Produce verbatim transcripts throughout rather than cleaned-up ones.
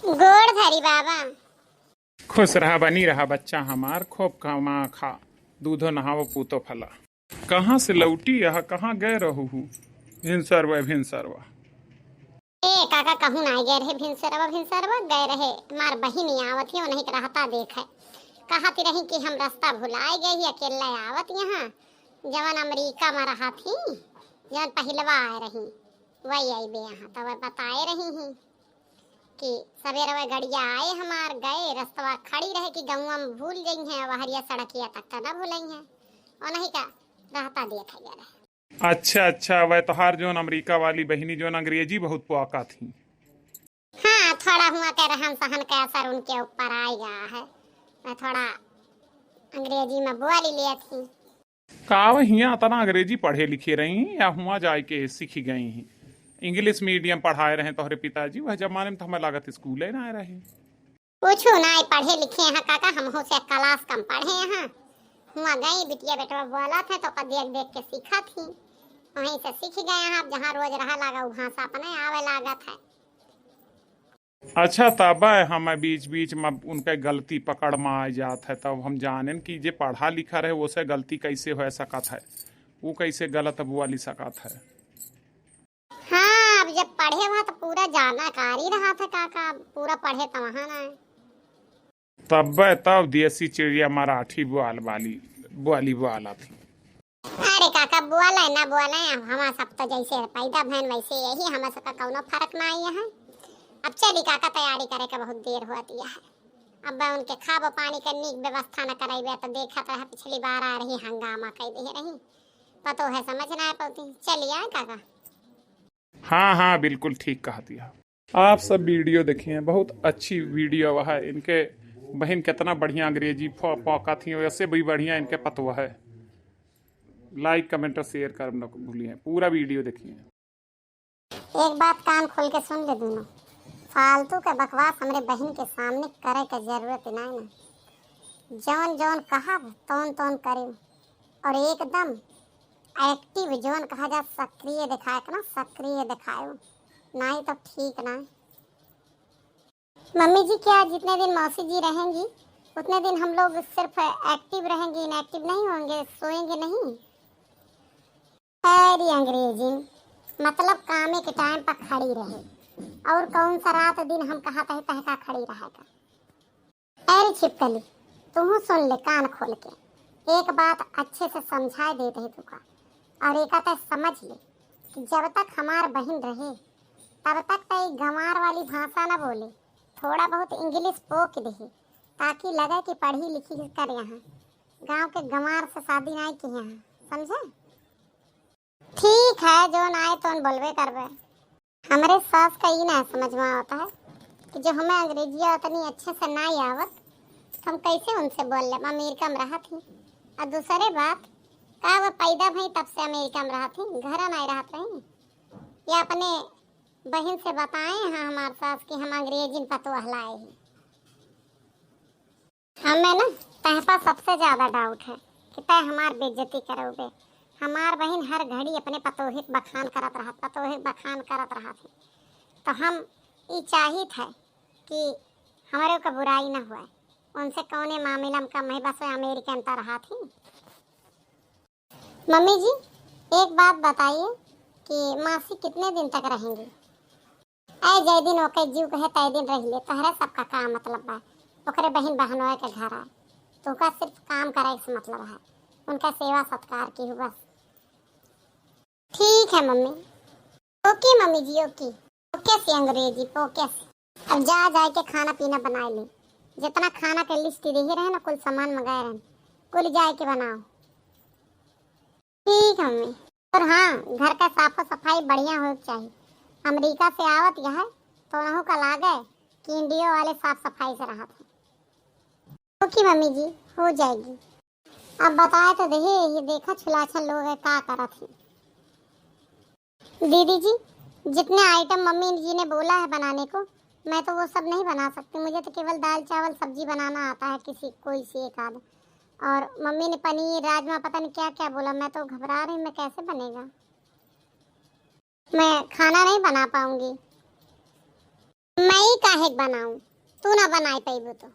गोड़ धरी बाबा। खुश रहा, बनी रहा बच्चा हमार, खूब कमा खा, दूधो नहावो पूतो फला। कहाँ से लौटी यह, कहाँ गए रहू हू? भिनसरवा, भिनसरवा। ए काका, कहूँ ना गए रहे भिनसरवा, भिनसरवा गए रहे, हमार बहिनी आवत ही, उन्हीं के रहता देखे। कहत रही कि हम रास्ता भुलाए गए ही, अकेले आवत यहाँ, जवन अमेरिका में रहत ही, जवन पहिलवा आए रही, वही आई बे यहाँ, तब बताए रही ही। कि सवेरे वह गड़िया आए हमार, गए, रस्तवा खड़ी रहे कि गौवा में भूल गई हैं, वहरिया सड़किया तक तो न भूलई हैं। उन्हीं का रहता देखे गए रहे। अच्छा, अच्छा, वह तोहार जौन अमेरिका वाली बहिनी जौन अंग्रेजी बहुत पोका थी। हाँ, थोड़ा हुआ के रहन सहन का असर उनके ऊपर आ गया है। मैं थोड़ा अंग्रेजी में बोली लेत ही। का वह हियाँ अतना अंग्रेजी पढ़े लिखे रही या हुआँ जाए के सीखी गई ही? English medium पढ़ाए रहे तोहरे पिताजी, वह जमाने में तो हमें लागत स्कूले ना रहे। कुछ ना पढ़े लिखे हैं काका, हम हो से class कम पढ़े हैं। हुआँ गई, बिटिया बेटवा बोलत है तो ओकर देख देख के सीखत ही, वहीं से सीख गए हैं। अब जहाँ रोज रहा लागा, उ भाषा अपने आवे लागत है। अच्छा, तब हमें बीच बीच में उनके गलती पकड़ में आ जात है, तब हम जानेन कि जे पढ़ा लिखा रहे, वो से गलती कैसे हो सकत है, वो कैसे गलत बोली सकत है। हाँ, अब जब पढ़े हुआ तो पूरा जानकारी रहा था काका, पूरा पढ़े तो वहाँ ना है। तब, तब देसी चिड़िया मराठी बोल वाली, बोली बोलत ही। अरे काका, बोले ना बोले, अब हमार सब तो जैसे पैदा भैन वैसे यही, हमार सबका कौनो फर्क ना आई है। अब चली काका, तैयारी करे के बहुत देर होती है। अब उनके खाबो पानी के नीक व्यवस्था न करैबे तो देखत रहे, पिछली बार आ रही हंगामा कई दे रही, पतो है समझ ना आ पौती। चलिए काका। हाँ, हाँ, बिल्कुल ठीक कहती है। आप सब video देखिए, बहुत अच्छी video है। इनके बहिन कितना बढ़िया अंग्रेजी फ-, फौका थी, वैसे भी बढ़िया इनके पतोह है। Like, comment और share कर न भूलिए, पूरा video देखिए। एक बात कान खोल के सुन ले दोनों, फालतू के बकवास हमरे बहिन के सामने करे के जरूरत नहीं ना। जौन जौन कहब तौन तौन करे, और एकदम active जौन कहा जा सक्रिय दिखाए के ना, सक्रिय दिखाए, नहीं तो ठीक ना। मम्मी जी, क्या जितने दिन मौसी जी रहेंगी उतने दिन हम लोग सिर्फ active रहेंगे, inactive नहीं होंगे, सोएंगे नहीं? अरे अंग्रेजी, मतलब कामे के time पर खड़ी रहे, और कौन सा रात दिन हम कहा तहे तहका खड़ी रहेगा? अरे छिपकली, तू सुन ले कान खोल के, एक बात अच्छे से समझाए देत ही तुका, और एका तय समझ ले कि जब तक हमार बहिन रहे तब तक तय गंवार वाली भाषा न बोले, थोड़ा बहुत English पोक देही, ताकि लगे कि पढ़ी लिखी कर यहाँ, गांव के गंवार से शादी नहीं की यहाँ, समझे? ठीक है, जौन आए तौन बोलबे करबे। हमरे सास का ई ना समझ में आवत है कि जो हमें अंग्रेजिया उतनी अच्छे से ना आवत, तो हम कैसे उनसे बोल लेब? अमेरिका में रहत ही। और दूसरे बात, का वो पैदा भई तब से अमेरिका में रहत ही, घर ना रहत रही? या अपने बहिन से बताए हैं हमार सास कि हम अंग्रेजी में पतोह लाए ही। हमें ना तहपा सबसे ज्यादा doubt है कि तय हमार बेइज्जती करउबे। हमार बहिन हर घड़ी अपने पतोहिक बखान करत रहत, पतोहिक बखान करत रहत ही। तो हम ई चाहित है कि हमरे का बुराई न हुए, उनसे कौने मामला में कम है, बस American त रहत ही। मम्मी जी, एक बात बताइए कि मासी कितने दिन तक रहेंगी? ऐ जय दिन ओके जीव कहे तय दिन रह ले, तोहरे सबका का मतलब बा? ओकरे बहिन बहनों के घर आए, तोका सिर्फ काम करे से मतलब है, उनका सेवा सत्कार की हो बस। ठीक है मम्मी। OK मम्मी जी, OK। OK से अंग्रेजी, OK से। अब जा, जाए के खाना पीना बनाए ले। जितना खाना के list रही रहे ना, कुल सामान मंगाए रहन, कुल जाए के बनाओ। ठीक है मम्मी। और हाँ, घर का साफो सफाई बढ़िया होए के चाहिए। अमेरिका से आवत यह है, तो उनहू का लागे कि इंडियो वाले साफ सफाई से रहत हैं। OK मम्मी जी, हो जाएगी। अब बताए तो दही, ये देखा छुलाछन लोग है, का करत है। दीदी जी, जितने item मम्मी जी ने बोला है बनाने को, मैं तो वो सब नहीं बना सकती। मुझे तो केवल दाल, चावल, सब्जी बनाना आता है किसी, कोई सी एक आध। और मम्मी ने पनीर, राजमा, पता नहीं क्या क्या बोला। मैं तो घबरा रही, मैं कैसे बनेगा, मैं खाना नहीं बना पाऊंगी। मैं ही काहे के बनाऊं, तू ना बनाए पैबू तो।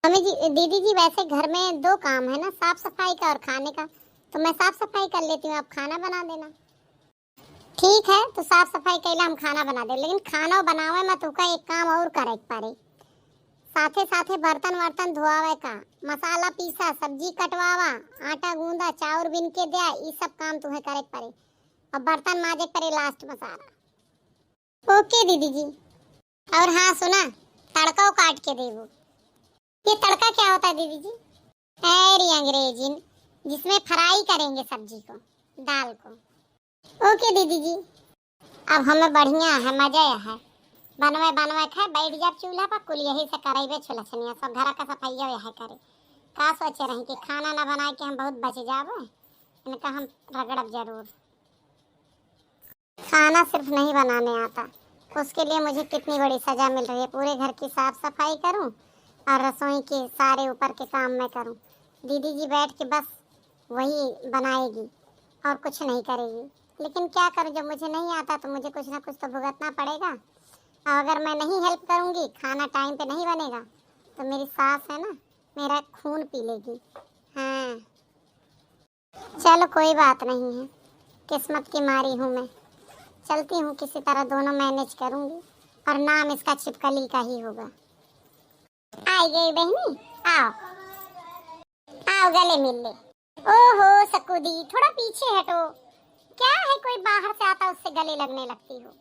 मम्मी जी, दीदी जी, वैसे घर में दो काम है ना, साफ सफाई का और खाने का, तो मैं साफ सफाई कर लेती हूँ, आप खाना बना देना। ठीक है, तो साफ सफाई कैला हम खाना बना दे, लेकिन खाना बनावे में तुका एक काम और करे के पड़े, साथे साथे बर्तन वर्तन धोआवे का, मसाला पीसा, सब्जी कटवावा, आटा गूंदा, चाउर बिन के द्या, ई सब काम तुहे करे के पड़े। और बर्तन माजे के पड़े लास्ट में सारा। ओके दीदी जी। और हाँ सुना, तड़का काट के देबो। ये तड़का क्या होता है दीदी जी? अरे अंग्रेजी, जिसमें फ्राई करेंगे सब्जी को, दाल को। ओके दीदी जी। अब हमें बढ़िया है, मजा है, बनवे बनवे खाए, बैठ जाब चूल्हा पर, कुल यही से करैबे छुलछनिया, सब घर का सफाइया यह करे। का सोचे रही कि खाना ना बनाए के हम बहुत बच जाबे, इनका हम रगड़ब जरूर। खाना सिर्फ नहीं बनाने आता, उसके लिए मुझे कितनी बड़ी सजा मिल रही है। पूरे घर की साफ सफाई करूं और रसोई के सारे ऊपर के काम मैं करूं। दीदी जी बैठ के बस वही बनाएगी और कुछ नहीं करेगी। लेकिन क्या करूं, जब मुझे नहीं आता तो मुझे कुछ ना कुछ तो भुगतना पड़ेगा। और अगर मैं नहीं हेल्प करूंगी, खाना टाइम पे नहीं बनेगा, तो मेरी सास है ना, मेरा खून पी लेगी। हाँ, चलो कोई बात नहीं है, किस्मत की मारी हूँ मैं। चलती हूँ, किसी तरह दोनों मैनेज करूँगी। और नाम इसका छिपकली का ही होगा। आई गई बहनी, आओ, आओ गले मिल ले। ओहो सकुदी, थोड़ा पीछे हटो, क्या है, कोई बाहर से आता उससे गले लगने लगती हो।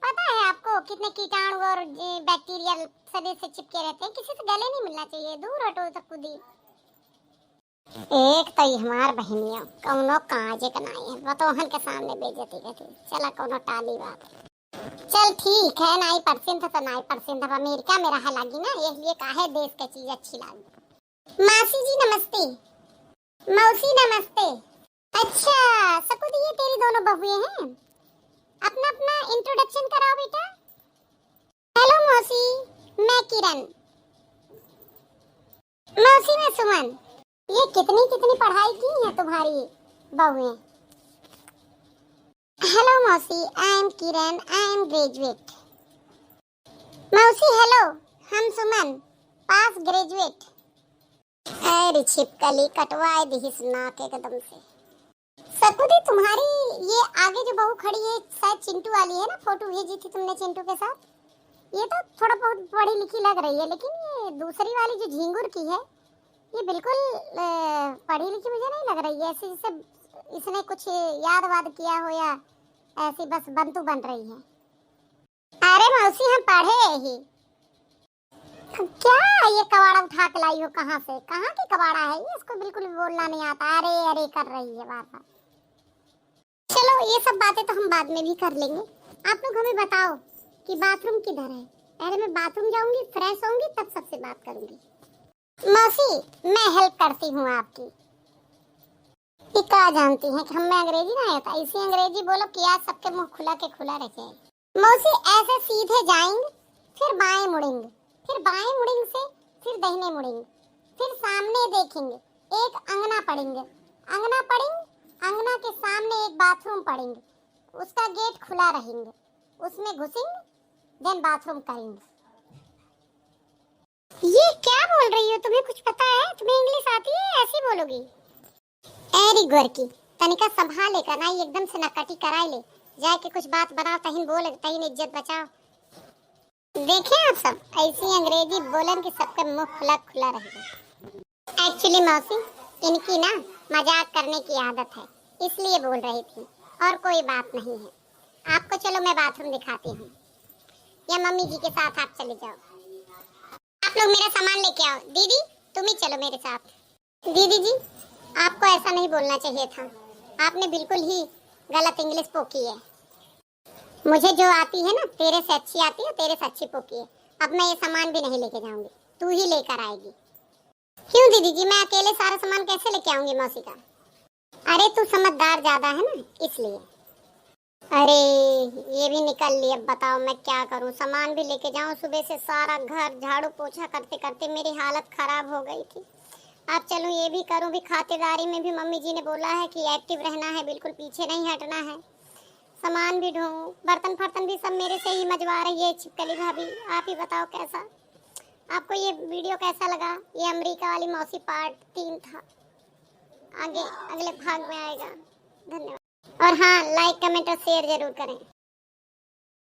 पता है आपको कितने कीटाणु और बैक्टीरिया शरीर से चिपके रहते हैं, किसी से गले नहीं मिलना चाहिए, दूर हटो सकुदी। एक तो ई हमार बहिनिया कौनो काजे के नाई है, बतौहन के सामने बेइज्जती करती। चला कौनो टाली बात। चल ठीक है, नाई परसिन था तो नाई परसिन था, अमेरिका में रहा लागी ना, ये लिए काहे देश के चीज अच्छी लागी। मासी जी नमस्ते। मौसी नमस्ते। अच्छा सकुदी, ये तेरी दोनों बहुएं हैं, अपना अपना इंट्रोडक्शन कराओ बेटा। हेलो मौसी, मैं किरण। मौसी मैं सुमन। ये कितनी कितनी पढ़ाई की है तुम्हारी बहुएं? हेलो मौसी, I am किरण, I am graduate। मौसी हेलो, हम सुमन, पास ग्रेजुएट। अरे छिपकली कटवाए दिहिस नाक एकदम से। सकुदी, तुम्हारी ये आगे जो बहू खड़ी है, शायद चिंटू वाली है ना, फोटो भेजी थी तुमने चिंटू के साथ, ये तो थोड़ा बहुत पढ़ी लिखी लग रही है, लेकिन ये दूसरी वाली जो झींगुर की है, ये बिल्कुल, अ, पढ़ी लिखी मुझे नहीं लग रही है, ऐसे जैसे इसने कुछ याद वाद किया हो या ऐसी बस बनतू बन रही है। अरे मौसी, हम पढ़े ही। क्या ये कबाड़ा उठा के लाई हो, कहाँ से, कहाँ की कबाड़ा है ये? इसको बिल्कुल भी बोलना नहीं आता, अरे अरे कर रही है बार बार। चलो ये सब बातें तो हम बाद में भी कर लेंगे, आप लोग हमें बताओ कि बाथरूम किधर है। अरे मैं बाथरूम जाऊंगी, फ्रेश होंगी, तब सबसे बात करूंगी। मौसी, मैं हेल्प करती हूँ आपकी। ये का जानती हैं कि हमें अंग्रेजी ना आता, इसी अंग्रेजी बोलो कि आज सबके मुंह खुला के खुला रखे। मौसी, ऐसे सीधे जाएंगे, फिर बाएं मुड़ेंगे, फिर बाएं मुड़ेंगे से, फिर दाहिने मुड़ेंगे, फिर सामने देखेंगे, एक अंगना पड़ेंगे, अंगना पड़ेंगे, अंगना के सामने एक बाथरूम पड़ेंगे, उसका गेट खुला रहेंगे, उसमें घुसेंगे, देन बाथरूम करेंगे। ये क्या बोल रही हो, तुम्हें कुछ पता है? तुम्हें इंग्लिश आती है, ऐसी बोलोगी? अरे गोरकी, तनिका संभाले का नाई, एकदम से नकटी कराई ले। जाए के कुछ बात बनाओ, तहिन बोल, तहिन इज्जत बचाओ। देखें आप सब, ऐसी अंग्रेजी बोलन कि सबके मुंह खुला खुला रहे। एक्चुअली मौसी, इनकी ना मजाक करने की आदत है, इसलिए बोल रही थी, और कोई बात नहीं है। आपको चलो मैं बाथरूम दिखाती हूँ, या मम्मी जी के साथ आप चले जाओ। आप लोग मेरा सामान लेके आओ। दीदी, तुम ही चलो मेरे साथ। दीदी जी, आपको ऐसा नहीं बोलना चाहिए था, आपने बिल्कुल ही गलत इंग्लिश पोकी है। मुझे जो आती है ना, तेरे से अच्छी आती है, तेरे से अच्छी पोकी है। अब मैं ये सामान भी नहीं लेके जाऊंगी, तू ही लेकर आएगी। क्यों दीदी जी, मैं अकेले सारा सामान कैसे लेके आऊंगी मौसी का? अरे तू समझदार ज्यादा है ना, इसलिए। अरे, ये भी निकल ली। अब बताओ मैं क्या करूं, सामान भी लेके जाऊं? सुबह से सारा घर झाड़ू पोछा करते करते मेरी हालत खराब हो गई थी। अब चलूं ये भी करूं भी, खातिरदारी में भी मम्मी जी ने बोला है कि एक्टिव रहना है, बिल्कुल पीछे नहीं हटना है। सामान भी ढोऊं, बर्तन फर्तन भी सब मेरे से ही मजवा रही है छिपकली भाभी। आप ही बताओ कैसा, आपको ये वीडियो कैसा लगा? ये अमेरिका वाली मौसी पार्ट तीन था, आगे अगले भाग में आएगा। धन्यवाद। और हाँ, लाइक, कमेंट और शेयर जरूर करें।